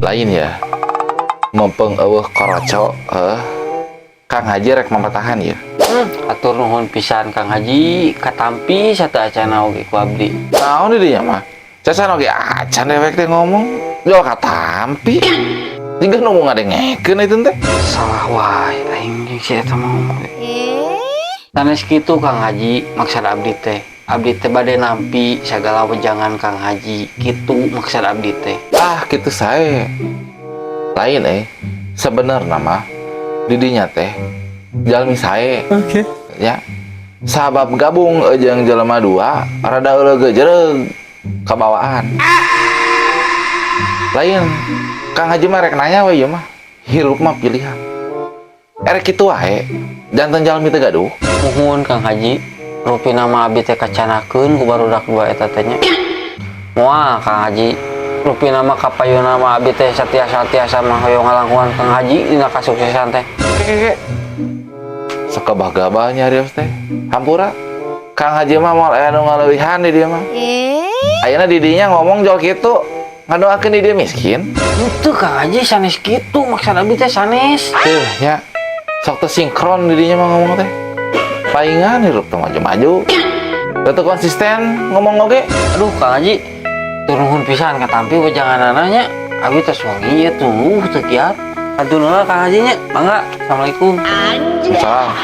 Lain ya. Mumpung euweuh koroco, heuh. Kang Haji rek mamatahan ya. Atur nuhun pisan, Kang Haji, katampi sateuacana oge ku abdi. Naon di dinya mah? Cacan oge acan dewek teh ngomong. Jol katampi. Jiga nu mau ngadengekeun itu teh. Salah wae aing jeung si eta mah ngomong teh. Sanes kitu, Kang Haji, maksud abdi teh. Abdi teh bade nampi sagala wejangan Kang Haji, kitu maksud abdi teh. Ah, gitu sae. Lain eh. Sebenarnya mah didinya teh jalmi sae. Oke. Ya. Sabab gabung jeung jelema dua rada euleug jereug kabawaan. Lain Kang Haji mah rek nanya we ieu mah. Hirup mah pilihan. Erek kitu wae. Janten jalmi teu gaduh. Muhun, Kang Haji, rupina mah abdi teh kacanakeun ku barudak dua eta teh nya. Moal, Kang Haji, rupina mah kapayuna mah abdi teh satiasa-tiasa mah hoyong ngalangkungan Kang Haji dina kasuksesan teh. Keke. Sakabah-gabah nyarios teh. Hampura. Kang Haji mah moal aya nu ngaleuwihan di dieu mah. Ayeuna di dinya ngomong jol kitu. Ngadoakeun di dieu miskin. Itu, Kang Haji, sanes kitu maksud abdi teh, sanes. Tuh nya. Sok teu sinkron di dinya mah ngomong teh. Palingan hirup teh maju-maju. Teu konsisten ngomong oge. Aduh, Kang Haji, nuhun pisan katampi wejanganana nya. Abdi tos wengi ya tuh teu kiat. Aduh nuhun, Kang Haji nya. Mangga. Assalamualaikum. Salah.